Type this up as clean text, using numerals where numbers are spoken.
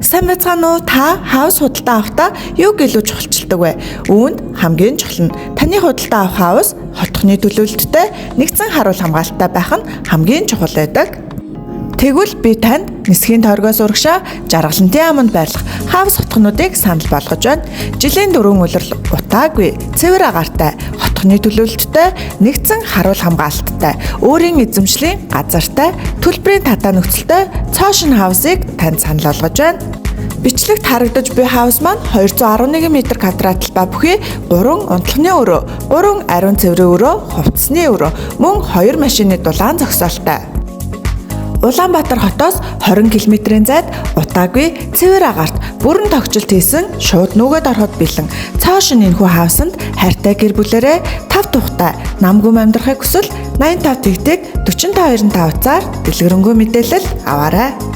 Сайн байцгаана уу? Та house худалдаа авахдаа юуг илүү чухалчилдаг вэ? Үүнд хамгийн чухал нь таны худалдаа авах house хотхны төлөвлөлттэй, нэгдсэн харуул хамгаалттай байх нь хамгийн чухал байдаг. Тэгвэл би танд нисхийн тойргоос урагшаа Жаргалантын аманд байрлах house хотхнуудыг санал болгож байна. Жилийн дөрвөн улирал утаагүй, цэвэр агаартай, хотхны төлөвлөлттэй, нэгдсэн харуул хамгаалттай, өөрийн эзэмшлийн газартай, төлбөрийн татаа нөхцөлтэй цоо шинэ house ыг танд санал болгож байна. Бичлэгт харагдаж буй house маань 211 м квадрат талбай бүхий 3 унтлагын өрөө, 3 ариун цэврийн өрөө, хувцсны өрөө, мөн 2 машины дулаан зогсоолтой. Улаанбаатар хотоос 20 км-ийн зайд утаагүй, цэвэр агаарт бүрэн тогтчлт хийсэн, шууд нүгэд ороход бэлэн. Цоо шинэ энэхүү house анд хайртай гэр бүлээрээ тав тухтай нам гүм амьдрахыг хүсвэл 85 тэгтэг 45 95 утсаар дэлгэрэнгүй мэдээлэл аваарай.